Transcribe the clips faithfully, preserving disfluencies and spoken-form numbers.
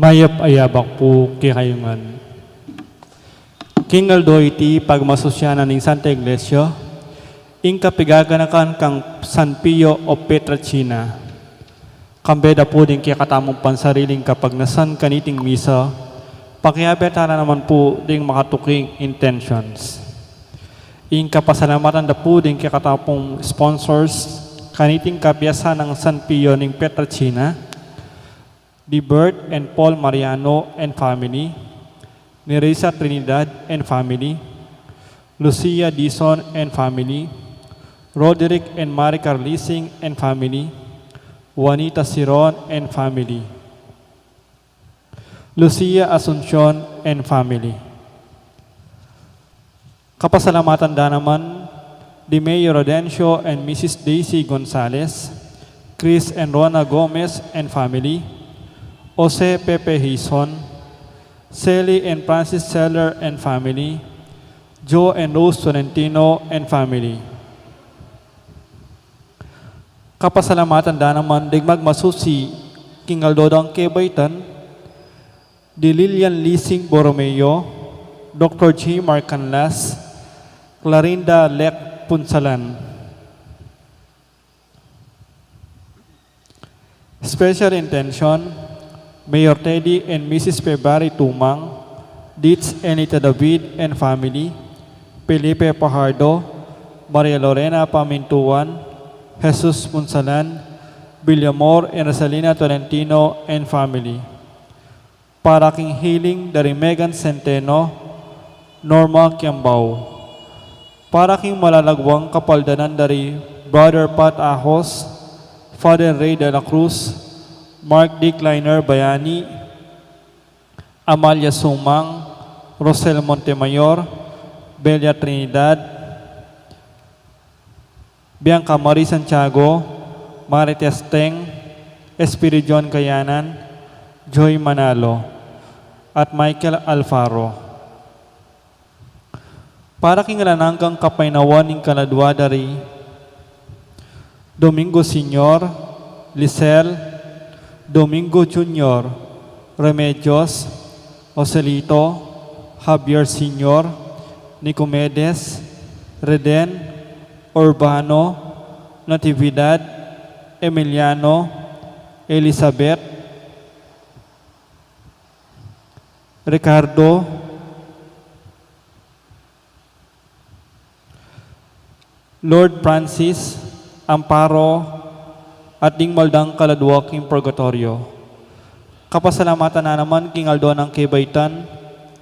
Mayap a yabak pu kekayu ngan. King aldo iti pagmasusyan na ning Santa Iglesia, ing kapigaganakan kang San Pio o Pietrelcina. Kambe da pu ding kekatamung pansariling kapagnasan kaniting misa, pakiabe tana naman pu ding makatuking intentions. Ing kapasalamatan da pu ding kekatamung sponsors kaniting kabiasan nang San Pio ning Pietrelcina, ni Bert and Paul Mariano and family, ni Risa Trinidad and family, Lucia Dizon and family, Roderick and Mari Carlising and family, Juanita Siron and family, Lucia Asuncion and family. Kapasalamatan da naman di Mayor Rodencio and Missus Daisy Gonzalez, Chris and Rona Gomez and family, Jose Pepe Hizon, Sally and Francis Seller and family, Joe and Rose Tolentino and family. Kapasalamatan da naman ding magmasusi king aldo dang kebaitan, di Lilian Lising Borromeo, Doktor J. Mark Canlas, Clarinda Lek Punsalan. Special intention, Mayor Teddy and Missus February Tumang, Ditz Enita David and family, Felipe Pajardo, Maria Lorena Pamintuan, Jesus Punsalan, Villamor and Rosalina Tolentino and family. Para king healing dari Megan Centeno, Norma Kiambao. Para king malalaguang kapaldanan dari Brother Pat Ahos, Father Ray de la Cruz, Mark D. Kleiner Bayani, Amalia Sumang, Rosel Montemayor, Belia Trinidad, Bianca Marie Santiago, Marites Teng, Espiridion Kayanan, Joy Manalo, at Michael Alfaro. Para king alang anggang kapaynawan ning kaladua dari Domingo Senior, Lisel, Domingo Junior, Remedios, Joselito, Javier Senior, Nicomedes, Reden, Urbano, Natividad, Emiliano, Elizabeth, Ricardo, Lord Francis, Amparo, at ding mal dang kaladua king purgatorio. Kapasalamatan na naman king aldo nang kebaitan,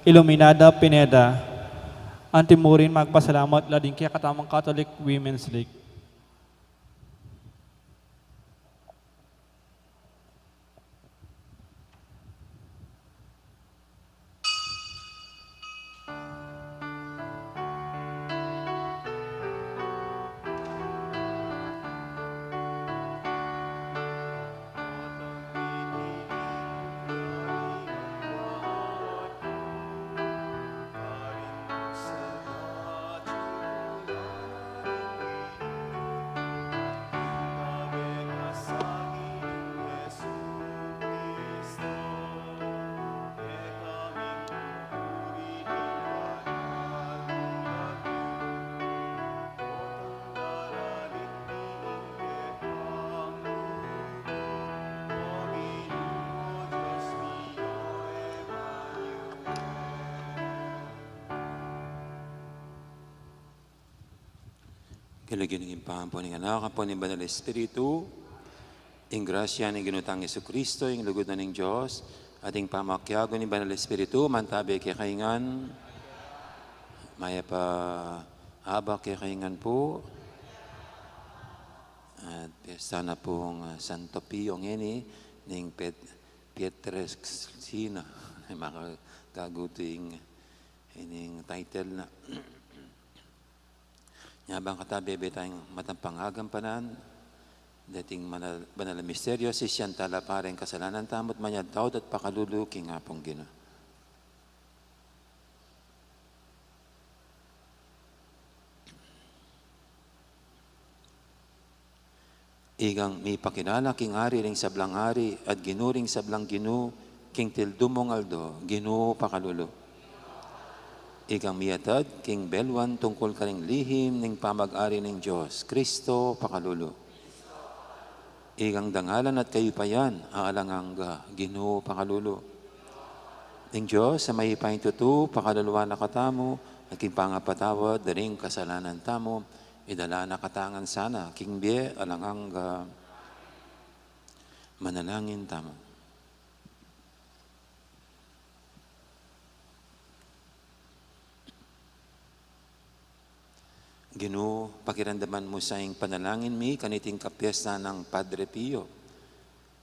Iluminada Pineda. Anti murin magpasalamat la ding kekatamung Catholic Women's League. King lagyu ning Ibpa, ampo ning Anak, ampo ning Banal Espiritu, ing grasya ning Ginu tang Jesucristo, ing lugud na ning Dios, at ing pamakiabe ning Banal Espiritu, mantabe kekayu ngan. Mayap a abak kekayu ngan pu. At piyesta na pung, ah, Santo Pio ngeni, ning Pet-, Pietrelcina. Makagagutu ing ining title na. Nya bang katabi, beta ing matampang agampanan deting manal-, banal a misteryo, sisian tala para ing kasalanan tamu at manyawad tamu at pakalulu king Apung Ginu. Ikang mipakilala king Ari ring sablang ari at Ginu ring sablang ginu, King tildu mung aldo, Ginu, pakalulu. Ikang miatad king beluan tungkul karing lihim ning pamag-ari ning Dios, Kristo, pakalulu. Ikang dangalan at kayupayan a alang angga, Ginu, pakalulu. Ing Dios a mayupayang tutu, pakaluluan na katamu, at king pangapatawad da ring kasalanan tamu, idala na katamu ngan sana king bie alang angga. Manalangin tamu. Ginu, pakiramdaman mu sa ing panalangin mi kaniting kapiestan nang Padre Pio.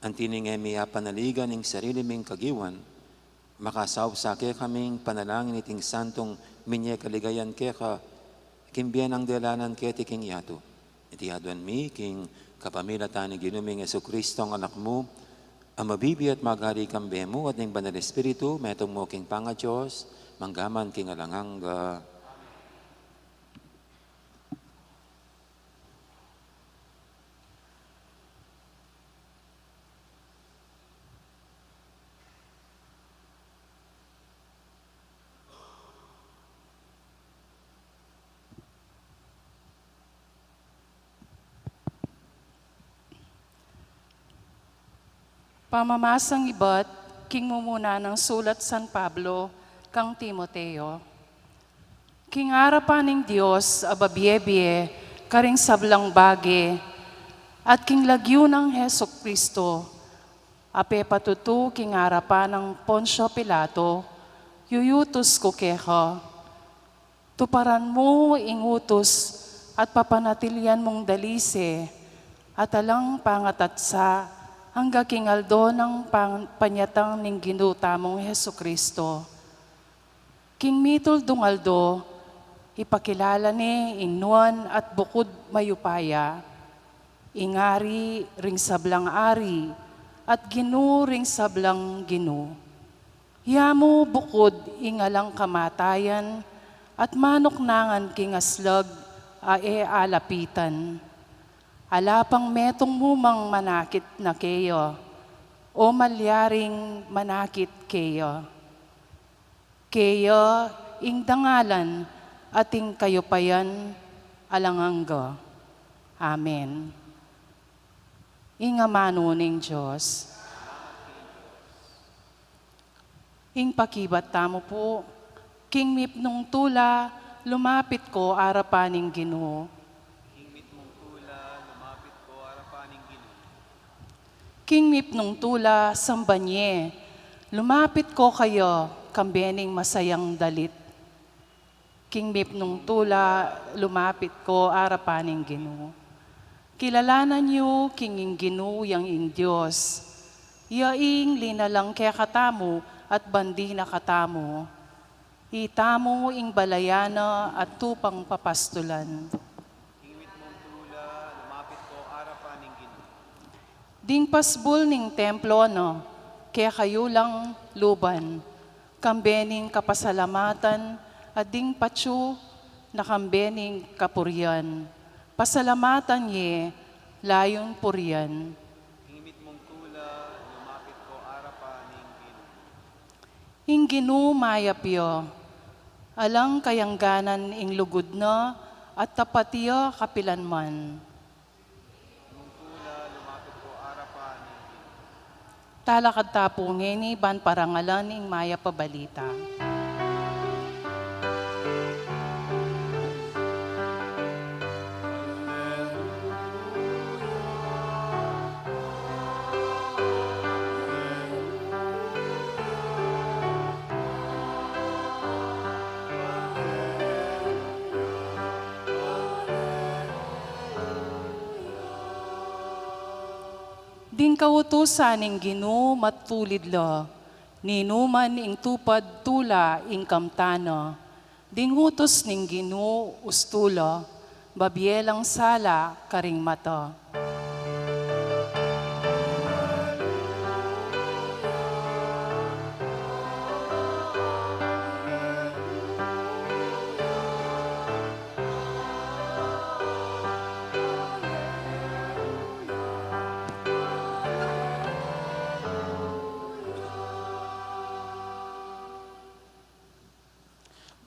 Anti ning e mi apanaligan ing sarili ming kagiwan, makasaup sa kekaming panalangin iting santung minie kaligayan keka, king bie nang delanan keti king yatu. Iti aduan mi king kapamilatan ning Ginu ming Jesucristo, ing Anak mu, a mabibie at mag-ari kambe mu at ning Banal Espiritu, metung mu king pangaDios, mangga man king alang angga. Pamamasang ibat king mumuna nang sulat San Pablo kang Timoteo. King arapan ning Dios a babie-bie karing sablang bage, at king lagyu nang Jesucristo, a pepatutu king arapan nang Poncio Pilato, yuyutus ku keka. Tuparan mu ing utus at papanatilian mung dalise, at alang pangatatsa, angga king aldo nang pang-, panyatang ning Ginu tamung Jesucristo. King mituldung aldo, ipakilala ne ing nuan at bukud mayupaya, ing Ari ring sablang ari, at Ginu ring sablang ginu. Ya mu bukud ing alang kamatayan, at manuknangan king aslag a e alapitan. Ala pang metung mu mang manakit na keya, o malyaring manakit keya. Keya ing dangalan at ing kayupayan alang angga. Amen. Ing amanu ning Dios. Ing pakibat tamu pu, king mipnung tula, lumapit ko arapan ning Ginu. King mipnung tula, lumapit ko arapan ning Ginu. King mipnung tula, samban ye, lumapit ko kaya, kambe ning masayang dalit. King mipnung tula, lumapit ko arapan ning Ginu. Kilalanan yu king ing Ginu yang ing Dios, ya ing linalang kekatamu at bandi na katamu. Itamu ing balayan na at tupang papastulan. King mipnung tula, lumapit ko arapan ning Ginu. Ding pasbul ning templo na, kekayu lang luban, kambe ning kapasalamatan, at ding patyu na kambe ning kapurian. Pasalamatan ye, layun purian. Ing mipnung tula, lumapit ko arapan ning Ginu. Ing Ginu mayap ya, alang kayangganan ing lugud na, at tapat ya kapilan man. Talakad ta pu ngeni ban parangalan ing mayap a balita. Ding kautusan ning Ginu matulid la, ninuman ing tupad tula ing kamtan na. Ding utus ning Ginu ustu la, babie lang sala karing mata.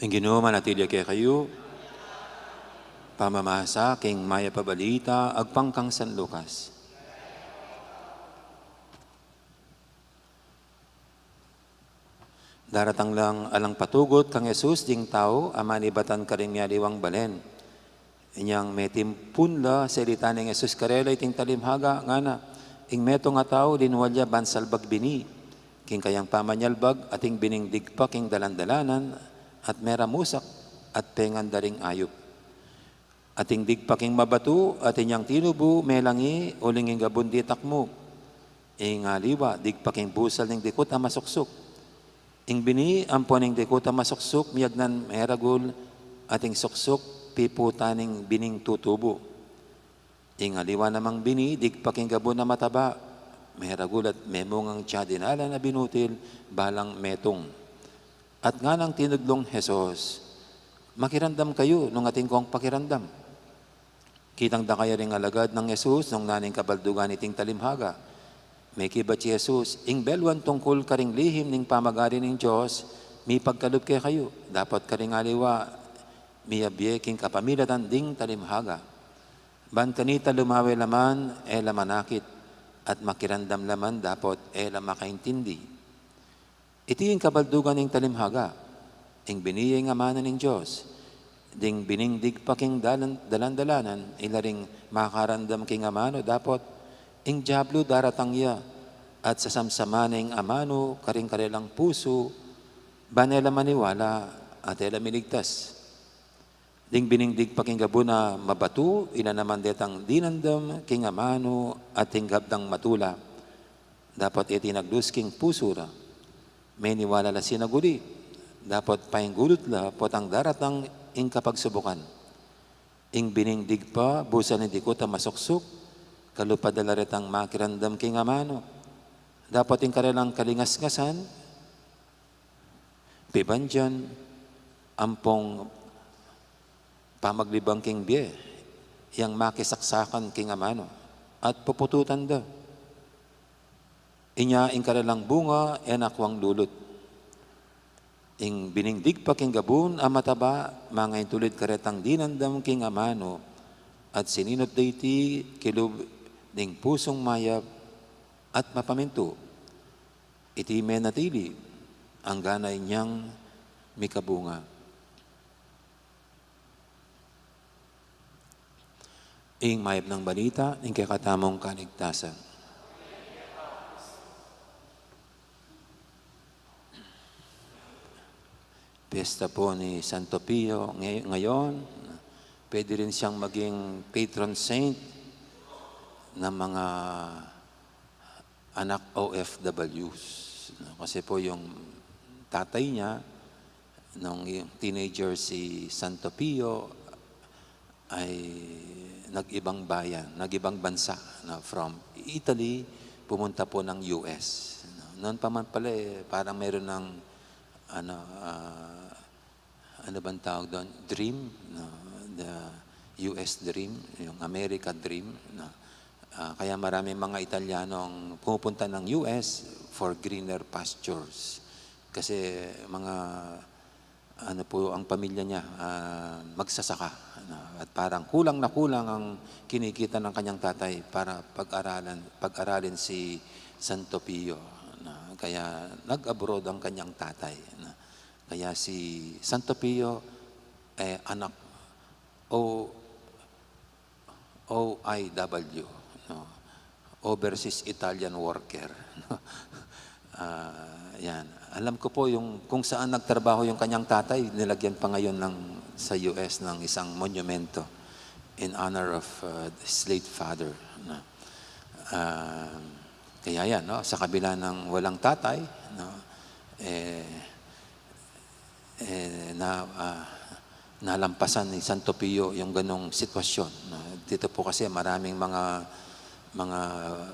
Ing Ginu manatili kekayu. Pamamasa king Mayap a Balita agpang kang San Lucas. Daratang lang alang patugut kang Jesus ding tau a manibatan karing mialiwang balen. Inyang metimpun la, selita neng Jesus karela iting talimhaga, ngana, ing metung a tau linwal ya ban salbag bini. King kayang pamanyalbag, ating bining digpa king dalan-dalanan, at meramusak, at pengan da ring ayup. Ating digpa king mabatu, at inyang tinubu, melangi, uling ing gabun ditak mu. Ing aliwa, digpa king busal ning dikut a masuksuk. Ing bini, ampon ing dikut a masuksuk, miyagnan meragul, at ing suksuk, piputan ning bining tutubu. Ing aliwa namang bini, digpa king gabun a mataba, meragul at memungang tiyadinalan a binutil, balang metung. At nganang tinudlung Jesus, "Makiramdam kayu nung atin kong pakiramdam." Kitang dakal ya ring alagad nang Jesus nung naning kabaldugan iting talimhaga. Mekibat i Jesus, "Ing belwan tungkul karing lihim ning pamagari ning Dios, mipagkalub kekayu, dapot karing aliwa, miyabie king kapamilatan ding talimhaga. Ban kanita lumawe la man, e la manakit, at makiramdam la man, dapot e la makaintindi." Iti ing kabaldugan ning talimhaga. Ing bini ya ing amanu ning Dios. Ding bining digpa king dalan-, dalan-dalanan, ila ring makaramdam king amanu, dapot ing diablu daratang ya, at sasamsaman na ing amanu karing karelang pusu, ban e la maniwala, at e la miligtas. Ding bining digpa king gabun a mabatu, ila naman detang dinamdam king amanu at tinggap dang matula. Dapot e tinaglus king pusu ra. Meniwala la sinaguli. Dapot painggulut la potang daratang ing kapagsubukan. Ing bining digpa, busal ning dikut a masuksuk, kalupad da la retang makiramdam king amanu. Dapot ing karelang kalingasngasan, pibandian, ampong pamaglibang king bie, yang makisaksakan king amanu, at pupututan da. Inya ing karelang bunga, e na kuang lulut. Ing bining digpa king gabun a mataba, mangaintulid karetang dinamdam king amanu, at sininup da iti kilub ning pusung mayap at mapamintu. Iti menatili, anggana inyang mikabunga. Ing mayap nang balita ning kekatamung kaligtasan. Piyesta po ni Santo Pio ngay-, ngayon. Pwede rin siyang maging patron saint ng mga anak O F Ws, no? Kasi po yung tatay niya, nung yung teenager si Santo Pio, ay nag-ibang bayan, nag-ibang bansa, no? From Italy, pumunta po ng U S, no? Noon pa man pala, eh, parang meron ng, ano, ah, ano bang tawag doon? Dream, no? The U S dream, yung America dream, no? Ah, kaya maraming mga Italiano ang pumupunta ng U S for greener pastures. Kasi mga, ano po, ang pamilya niya, ah, magsasaka, no? At parang kulang na kulang ang kinikita ng kanyang tatay para pag-aralan, pag-aralin si Santo Pio, no? Kaya nag-abroad ang kanyang tatay, no? Kaya si Santo Pio, eh, anak, O, O I W, no? Overseas Italian worker, no? Ah, yan. Alam ko po yung kung saan nagtrabaho yung kanyang tatay, nilagyan pa ngayon ng, sa U S ng isang monumento in honor of, uh, his late father, no? Ah, kaya yan, no? Sa kabila ng walang tatay, no? Eh, eh, na, ah, nalampasan ni Santo Pio yung ganong sitwasyon, no? Dito po kasi maraming mga, mga,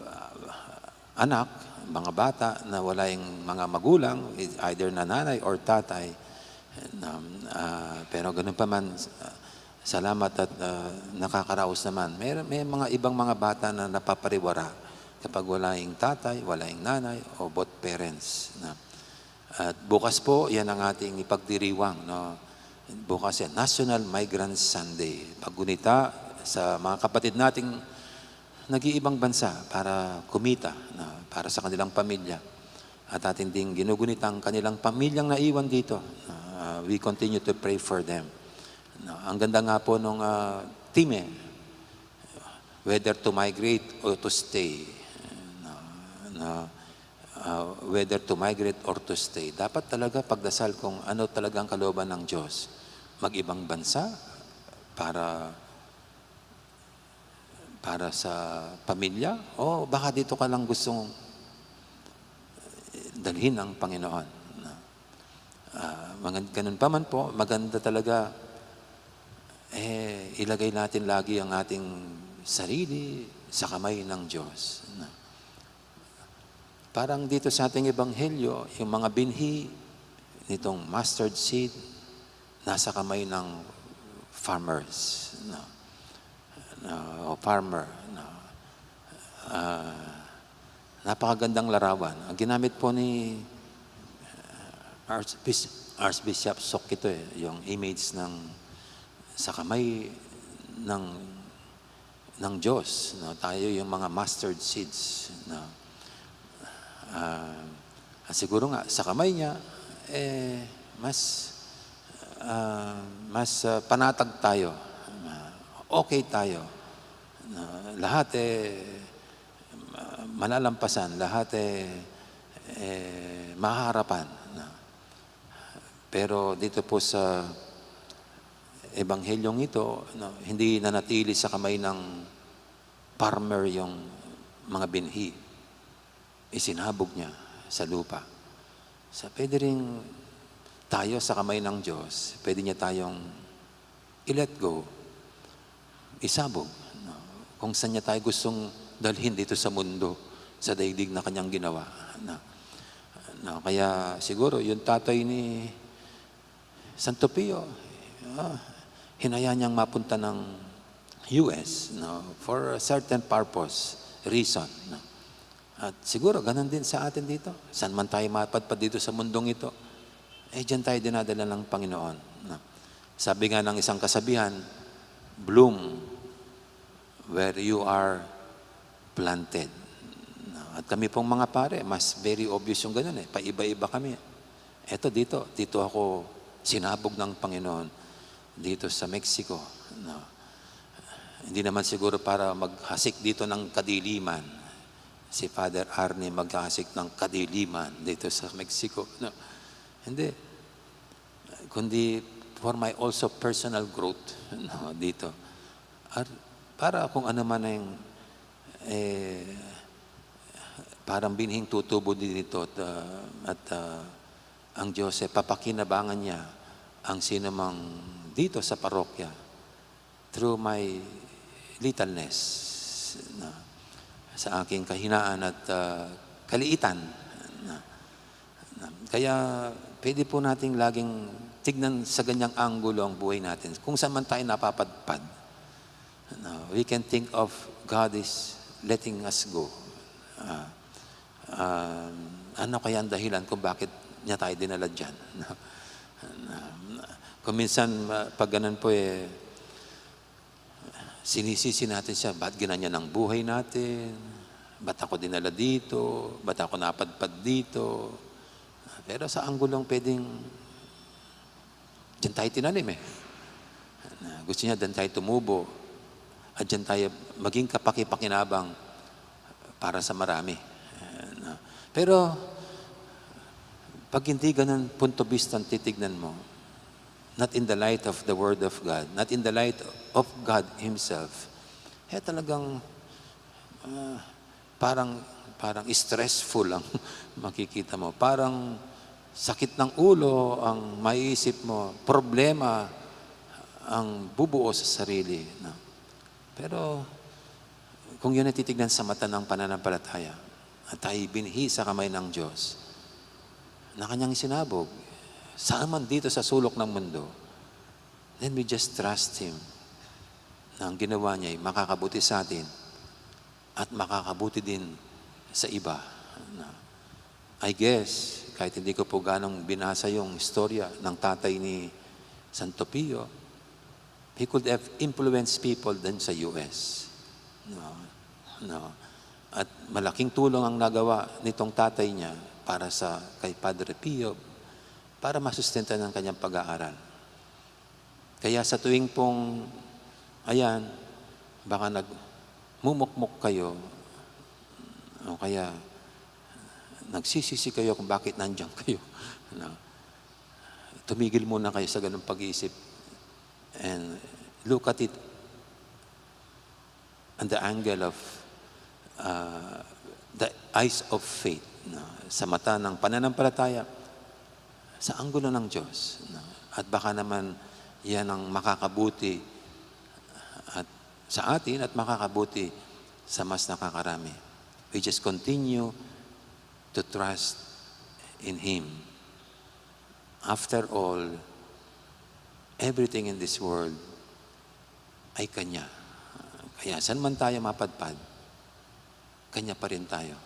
ah, anak, mga bata na wala yung mga magulang, either na nanay or tatay. Na, ah, pero ganun pa man, salamat at, ah, nakakaraos naman. May, may mga ibang mga bata na napapariwara kapag wala yung tatay, wala yung nanay, o both parents, na. At bukas po, yan ang ating ipagdiriwang, no? Bukas ay National Migrant Sunday. Paggunita sa mga kapatid nating nag-iibang bansa para kumita, na, para sa kanilang pamilya. At atin ding ginugunita ang kanilang pamilyang naiwan dito. Na, we continue to pray for them. Na, ang ganda nga po nung, ah, theme, eh, whether to migrate or to stay. Na, na, ah, whether to migrate or to stay. Dapat talaga pagdasal kung ano talaga ang kalooban ng Diyos. Mag-ibang bansa para, para sa pamilya? O baka dito ka lang gustong dalhin ang Panginoon. Na, ah, magan-, ganun pa man po, maganda talaga, eh, ilagay natin lagi ang ating sarili sa kamay ng Diyos. Na, parang dito sa ating ebanghelyo, yung mga binhi nitong mustard seed, nasa kamay ng farmers, no? No, o farmer, no? Ah, napakagandang larawan. Ang ginamit po ni, ah, Archbis-, Archbishop Sok ito, eh, yung image ng sa kamay ng, ng Diyos, no? Tayo yung mga mustard seeds, no? Ah, at siguro nga, sa kamay niya, eh, mas, ah, mas, ah, panatag tayo, ah, okay tayo. Na lahat, eh, ma-, malalampasan, lahat, eh, eh, mahaharapan, no? Pero dito po sa ebanghelyong ito, no, hindi nanatili sa kamay ng farmer yung mga binhi. Isinabog niya sa lupa. So, pwede rin tayo sa kamay ng Diyos, pwede niya tayong i-let go, isabog, no? Kung saan niya tayo gustong dalhin dito sa mundo, sa daigdig na kanyang ginawa, no? No, kaya siguro yung tatay ni Santo Pio, ah, hinayaan niyang mapunta ng U S, no, for a certain purpose, reason, no? At siguro, ganun din sa atin dito. Saan man tayo mapadpad dito sa mundong ito, eh, diyan tayo dinadala ng Panginoon, no? Sabi nga ng isang kasabihan, "Bloom where you are planted." No? At kami pong mga pare, mas very obvious yung ganun eh. Paiba-iba kami. Eto dito, dito ako sinabog ng Panginoon dito sa Mexico, no? Hindi naman siguro para maghasik dito ng kadiliman. Si Father Arnie maghasik ng kadiliman dito sa Mexico, no? Hindi. Kundi for my also personal growth, no, dito. At para kung ano man ang, eh, parang binhing tutubo din dito at, ah, at, ah, ang Diyos ay papakinabangan niya ang sino mang dito sa parokya through my littleness, no, sa aking kahinaan at, ah, kaliitan, no. Kaya pwede po nating laging tignan sa ganyang anggulo ang buhay natin. Kung saan man tayo napapadpad, no, we can think of God is letting us go. Ah, ah, ano kaya ang dahilan kung bakit niya tayo dinala dyan? No? Kung minsan, ah, pag ganun po eh, sinisisi natin siya, "Ba't ganyan ang buhay natin? Ba't ako dinala dito? Ba't ako napadpad dito?" Pero sa anggulong pwedeng diyan tayo tinanim eh. Na gusto niya diyan tayo tumubo. At diyan tayo maging kapakipakinabang para sa marami. Eh, na. Pero, pag hindi ganun punto bista ang titignan mo, not in the light of the Word of God, not in the light of God Himself, eh talagang, ah, parang, parang stressful ang makikita mo. Parang sakit ng ulo ang maiisip mo, problema ang bubuo sa sarili, no? Pero kung yun ay titignan sa mata ng pananampalataya, at tayo binhi sa kamay ng Diyos, na kanyang isinabog, saan man dito sa sulok ng mundo, then we just trust Him na ang ginawa niya ay makakabuti sa atin at makakabuti din sa iba. Na, I guess, kahit hindi ko po ganong binasa yung istorya ng tatay ni Santo Pio, he could have influenced people din sa U S. No? No? At malaking tulong ang nagawa nitong tatay niya para sa, kay Padre Pio, para masustenta ng kanyang pag-aaral. Kaya sa tuwing pong, ayan, baka nagmumukmok kayo, o kaya nagsisisi kayo kung bakit nandiyan kayo, no? Tumigil muna kayo sa ganung pag-iisip and look at it on the angle of, uh, the eyes of faith, no? Sa mata ng pananampalataya, sa anggulo ng Diyos, no? At baka naman yan ang makakabuti at sa atin at makakabuti sa mas nakakarami. We just continue to trust in Him. After all, everything in this world ay Kanya. Kaya saan man tayo mapadpad, Kanya pa rin tayo.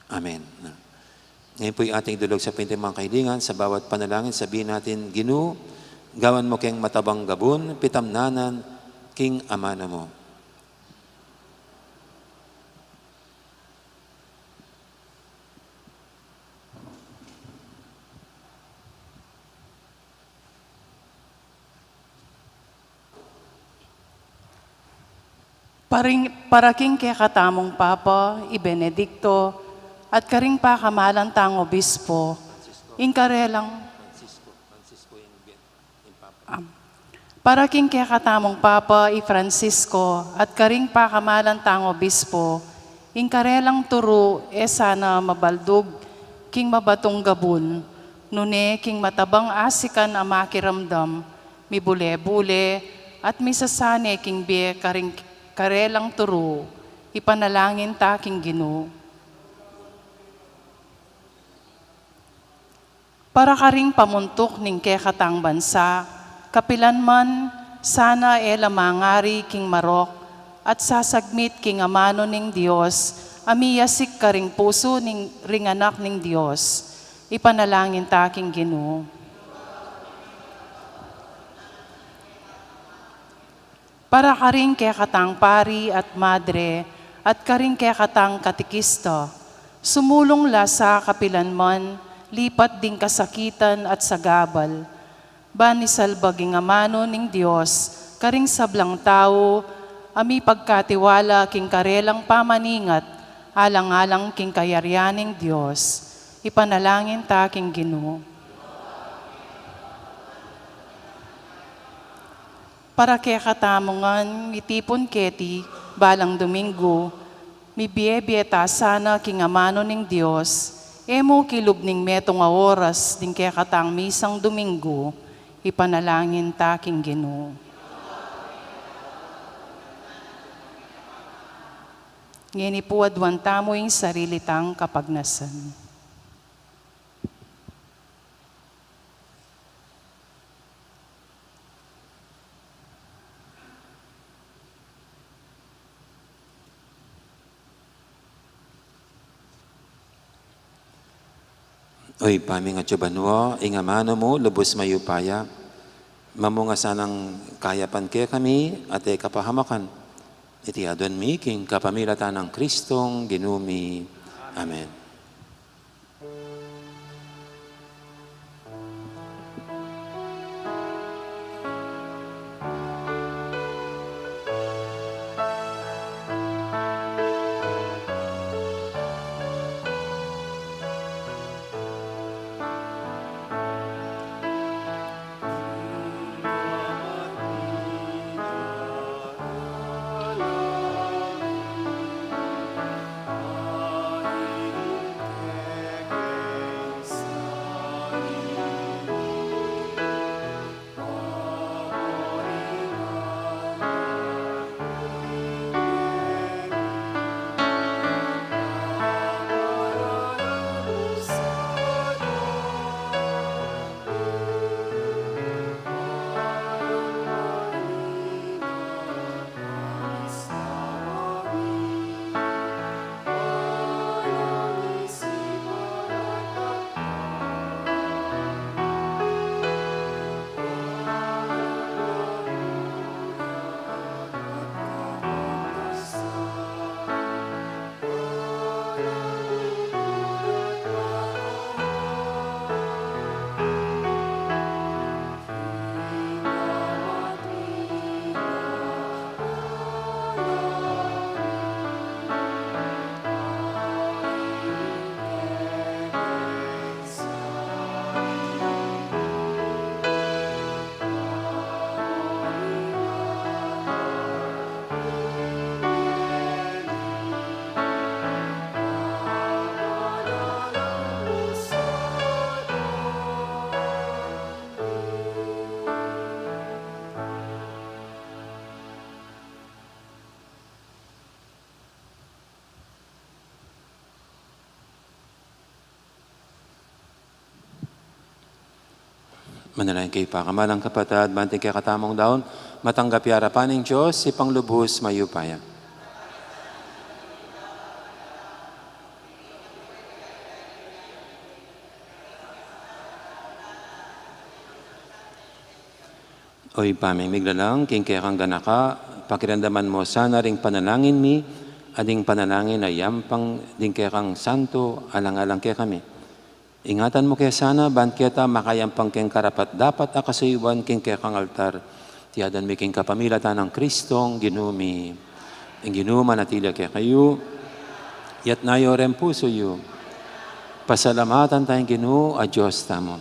Amen. Ngayon po'y ating dulog sa pinto, mga kaibigan. Sa bawat panalangin, sabihin natin, "Ginu, gawan mu keng matabang gabun, pitamnanan king amanu mu." Paring-, para king kekatamung Papa i Benedicto, at karing pakamalan tang obispo, ing karelang, am, para king kekatamung Papa i Francisco, at karing pakamalan tang obispo, ing karelang turu e sana mabaldug king mabatung gabun, nune king matabang asikan a makiramdam, mibule-bule, at misasane king bie karing karelang turu, ipanalangin ta king Ginu. Para karing pamuntuk ning kekatang bansa, kapilan man, sana e la mangari king marok, at sasagmit king amanu ning Dios, a miyasik karing pusu ning, ring anak ning Dios. Ipanalangin ta king Ginu. Para karing kekatang pari at madre, at karing kekatang katekista, sumulung la sa kapilan man, lipat ding kasakitan at sagabal, ban isalbag ing amanu ning Dios, karing sablang tau, a mipagkatiwala king karelang pamaningat, alang-alang king kayarian ning Dios. Ipanalangin ta king Ginu. Para kekatamu ngan mitipun keti balang Domingo, mibie-bie ta sana king amanu ning Dios, e mu kilub ning metung a oras ding kekatang misang Domingo, ipanalangin ta king Ginu. Ngeni pu aduan tamu ing sarili tang kapagnasan. O Ibpa mi, atsu ka banua, ing amanu mu lubus mayupaya, mamunga sanang kayapan kekami at e kapahamakan. Iti aduan mi king kapamilatan nang Kristong Ginu mi. Amen. Manalangin kayu pakamalan kung kapatad, ban king kekatamung daun, matanggap ya arapan ning Dios, Ibpang lubus mayupaya. O Ibpa ming miglalang, king kekang ganaka, pakiramdaman mu sana ring panalangin mi, at ding panalangin a yampang ding kekang santo, alang-alang kekami. Ingatan mu ke sana, ban keta makayampang keng karapat-dapat a kasuyuan king kekang altar. Iti adwan mi king kapamilatan nang Kristong Ginu mi. Ing Ginu manatili ya kekayu. Itas yu reng pusu yu. Pasalamatan taya ing Ginu a Dios tamu.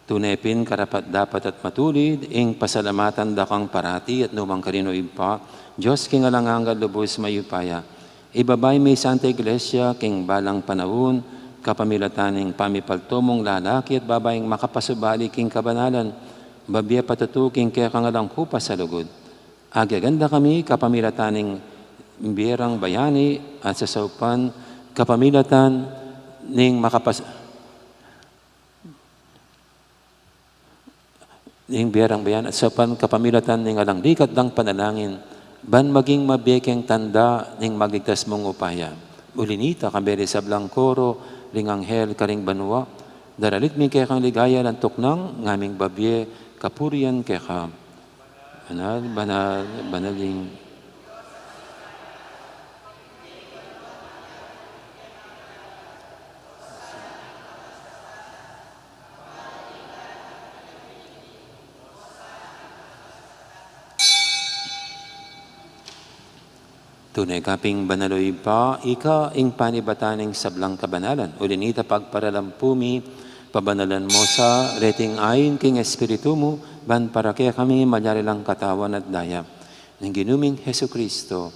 Tune pin karapat-dapat at matulid ing pasalamatan da kang parati at nu man karin, O Ibpa, Dios king alang angga, lubus mayupaya. Ibabay me ing Santa Iglesia king balang panaun, kapamilatan ning pamipalto mung lalaki at babaing makapasubali king kabanalan, babie patutu king kekang alang kupas a lugud. Agyagan da kami kapamilatan ning bie rang bayani at sasaupan kapamilatan ning makapas-, ning bie rang bayani at saupan kapamilatan ning alang likat dang panalangin, ban maging mabie keng tanda ning magligtas mung upaya. Uli na nita, kambe ding sablang koro ring anghel karing banua, daralit mi kekang ligaya alang tuknang, ngaming babie kapurian keka. Banal, banal, banal ing Tune ka pin banal, O Ibpa, ika ing panibatan ning sablang kabanalan. Uli na nita, pagparalampu mi pabanalan mu sa reting ain king Espiritu mu, ban para kekami malyari lang katawan at daya ning Ginu ming Jesucristo.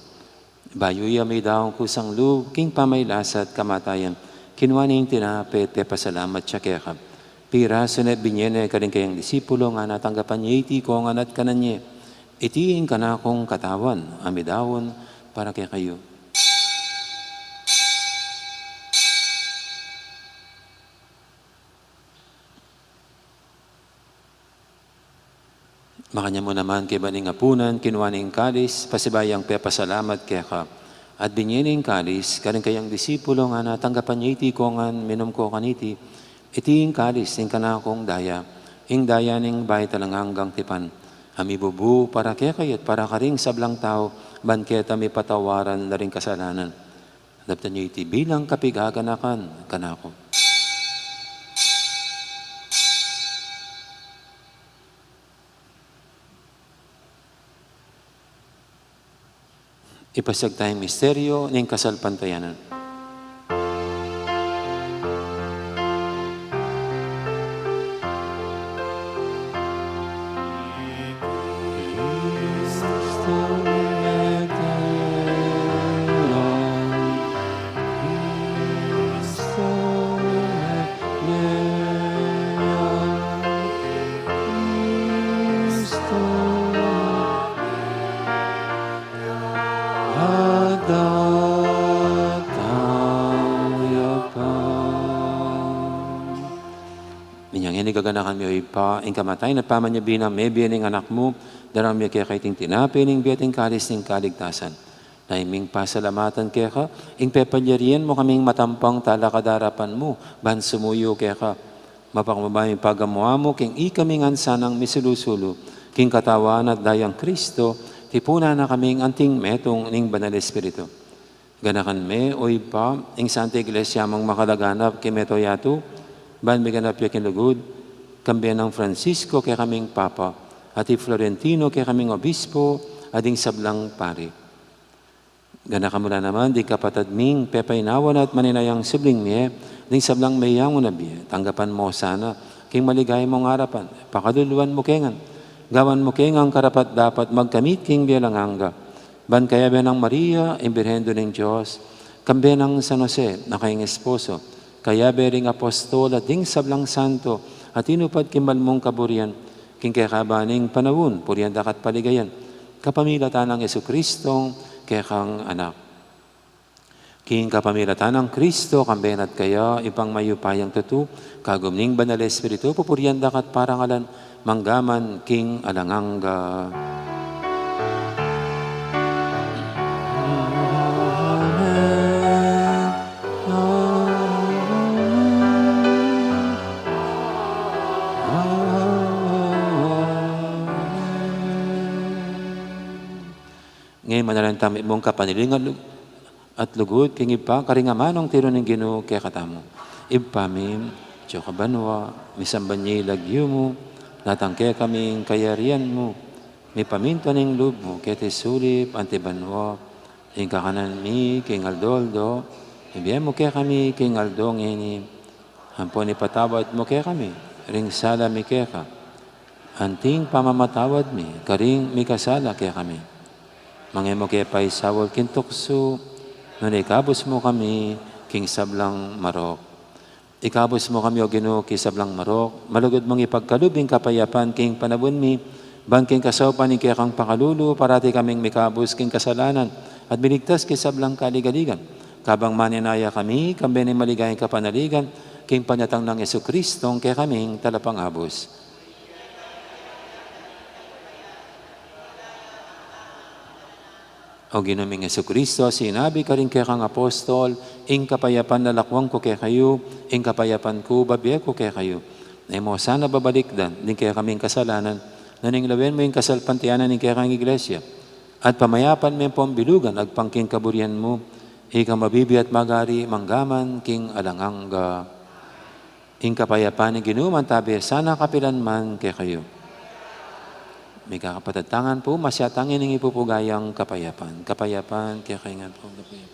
Bayu ya midaun kusang lub king pamagkasakit at kamatayan, kinua ne ing tinape, pepasalamat ya keka, pirasu ne, binie ne karing kayang disipulo, ngana, tanggapan ye iti kongan at kanan ye. Iti ing kanakung katawan a midaun para kekayu. Makanyan mu naman, kaybat ning apunan, kinua ne ing kalis, pasibayu yang pepasalamat keka, at binie ne ing kalis karing kayang disipulo, ngana, tanggapan ye iti kongan, minum ko kaniti. Iti ing kalis ning kanakung daya, ing daya ning bayu at alang anggang tipan, a mibubu para kekayu at para karing sablang tau, ban keta mipatawaran la ring kasalanan. Daptan ye iti bilang kapaganakan kanaku. Ipasiag taya ing misteryu ning kasalpantayanan. Inyang ini gaganakan mi, O Ibpa, ing kamatayan at pamanyubling mebie ning Anak mu, daraun mi keka iting tinape ning bie at ing kalis ning kaligtasan. Daya ming pasalamatan keka, ing pepalyarian mu kaming matampang talakad king arapan mu, ban sumuyu keka. Mapakumbaba ming pagamu-amu king ikami ngan sanang misulu-sulu king katawan at dayang Kristo, tipunan na kaming anting metung ning Banal Espiritu. Ganakan me, O Ibpa, ing Santa Iglesia mung makalaganap king mabilug a yatu, ban miganap ya king lugud, kambe nang Francisco kekaming Papa, at i Florentino kekaming Obispo, at ding sablang pari. Ganakan mu la naman ding kapatad ming pepainawa na at maninayang subling mie, ding sablang meyangu na bie, tanggapan mu sana king maligaya mung arapan, pakaluluan mu ke ngan, gawan mu ke ngan karapat-dapat magkamit king bie alang angga. Ban kayabe nang Maria, ing Birhen Indu ning Dios, kambe nang San Jose, a kayang esposo, kayabe ring apostol at ding sablang santo a tinupad king banal mung kaburian, king kekaban ning panaun, purian da ka at paligayan, kapamilatan nang Jesucristong kekang Anak. King kapamilatan nang Kristo, kambe na at kaya, Ibpang mayupayang tutu, kagum ning Banal Espiritu, pupurian da ka at parangalan, mangga man king alang angga. Amen. Amen. Amen. Ngeni manalangin tamu mung kapanalig at lu-, at lugud king Ibpa, karing amanung tiru ning Ginu kekatamu. Ibpa mi, atsu ka banua, misamban ya ing lagyu mu, datang kekami ing kayarian mu, mipamintuan ing lub mu keti sulip anti banua. Ing kakanan mi king aldo-aldo ibie mu kekami king aldo ngeni, ampon ipatawad mu kekami ring sala mi keka, anti ing pamamatawad mi karing mikasala kekami. Manga e mu ke paisaul king tuksu, nune ikabus mu kami king sablang marok. Ikabus mu kami, O Ginu, king sablang marok, malugud mung ipagkalub ing kapayapan king panaun mi, ban king kasaupan ning kekang pakalulu, parati kaming mikabus king kasalanan, at miligtas king sablang kaligaligan. Kabang manenaya kami, kambe ning maligayang kapanaligan, king panyatang nang Jesucristo, ing kekaming talapangabus. O Ginu ming Jesucristo, sinabi karing kekang apostol, ing kapayapan lalakwan ku kekayu, ing kapayapan ku babie ku kekayu. E mu sana babalikdan ding kekaming kasalanan, nune lawen mu ing kasalpantayanan ning kekang Iglesia, at pamayapan me ampon bilugan agpang king kaburian mu, ika mabibie at magari mangga man king alang angga. Ing kapayapan ning Ginu mantabi sana kapilan man kekayu. Mikakapatad, tangan pu, masyatang ining ipupuga yang kapayapan. Kapayapan kekayu ngan pu, kapayapan.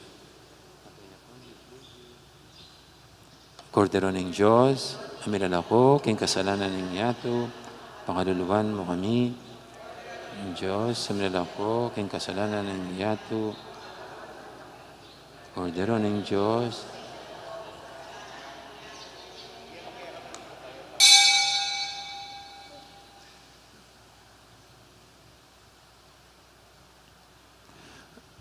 Kordero ning Dios, a milalako king kasalanan ning yatu, pakaluluan mu kami. Ning Dios, a milalako king kasalanan ning yatu, Kordero ning Dios.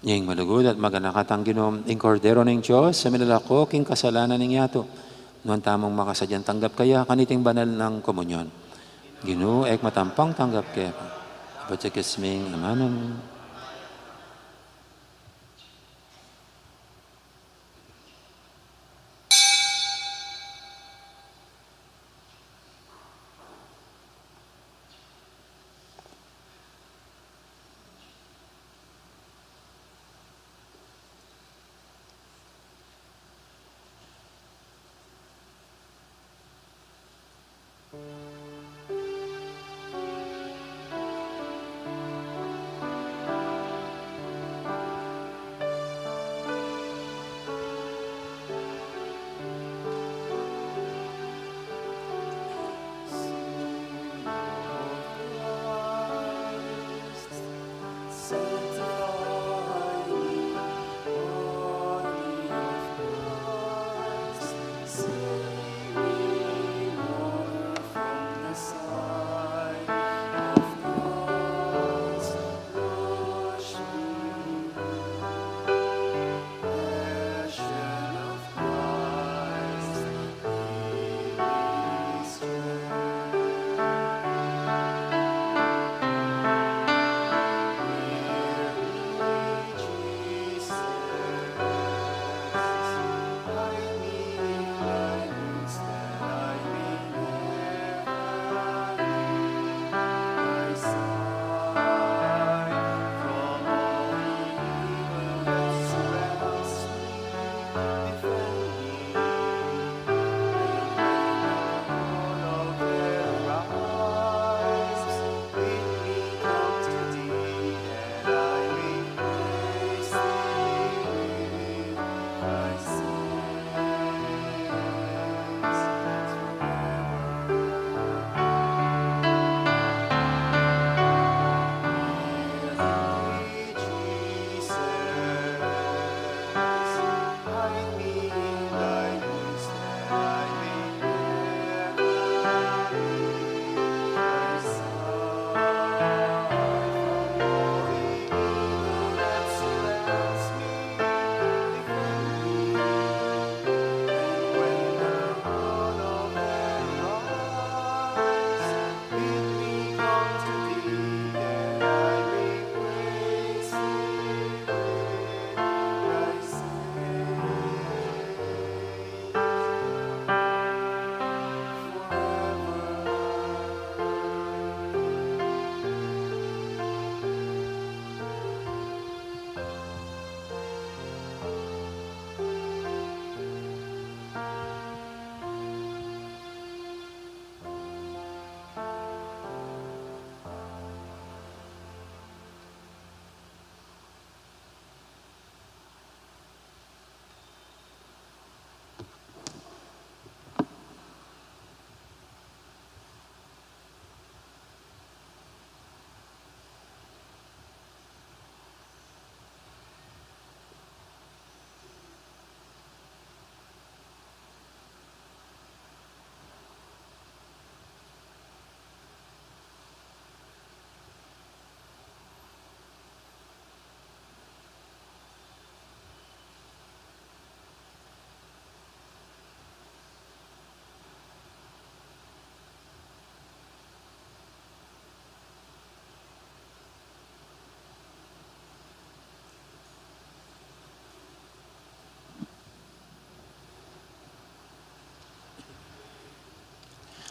Ing malugud at maganaka tang Ginu, ing Kordero ning Dios, a milalako king kasalanan ning yatu. Nuan tamung makasadyang tanggap kaya kaniting banal nang komunyon. Ginu, e ku matampang tanggap keka, apat sakis ming amanung.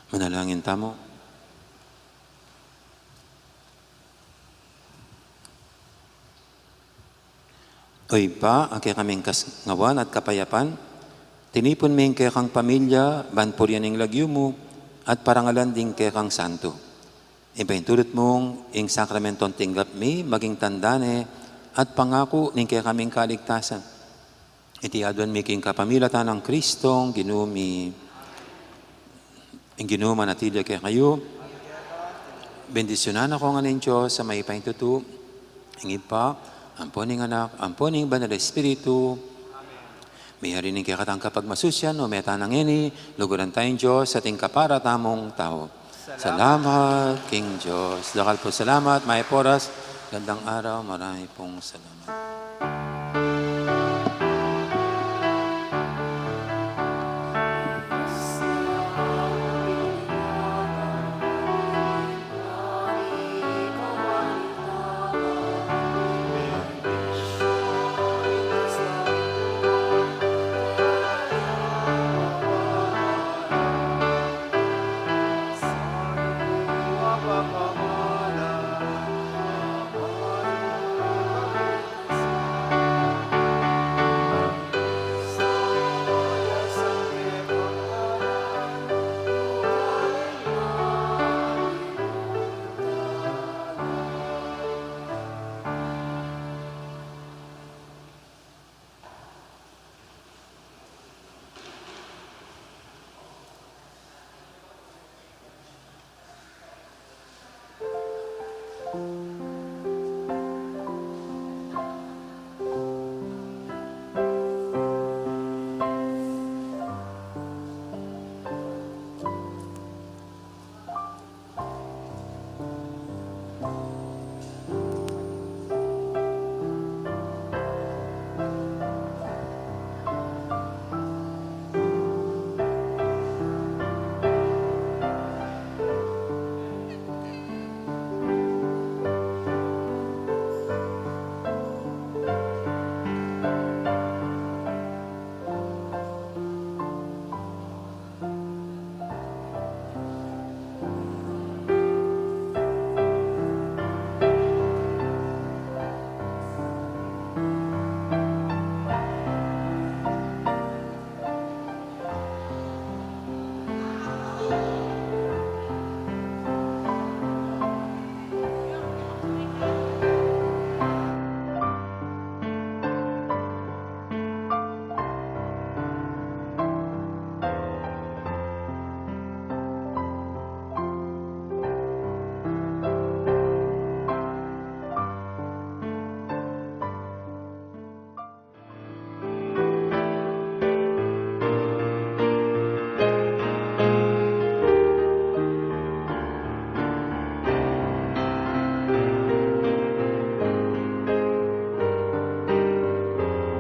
Manalangin tamu. O Ibpa, a kekaming kasangawan at kapayapan, tinipun me ing kekang pamilya ban purian ing lagyu mu at parangalan ding kekang santo. Ipaintulud mung ing sakramentong tinggap mi maging tanda ne at pangaku ning kekaming kaligtasan. Iti aduan mi king kapamilatan nang Kristong Ginu mi. Ing Ginu manatili kekayu. Bendisyunan na kayu ngan ning Dios a mayupaya king tutu, ing Ibpa, ampo ning Anak, ampo ning Banal Espiritu. Miyari ning kekatang kapagmasusian, o meta na ngeni, luguran taya ing Dios at ing kapara tamung tau. Salamat king Dios. Dakal pung salamat, mayap a oras, gandang araw, marami pung salamat.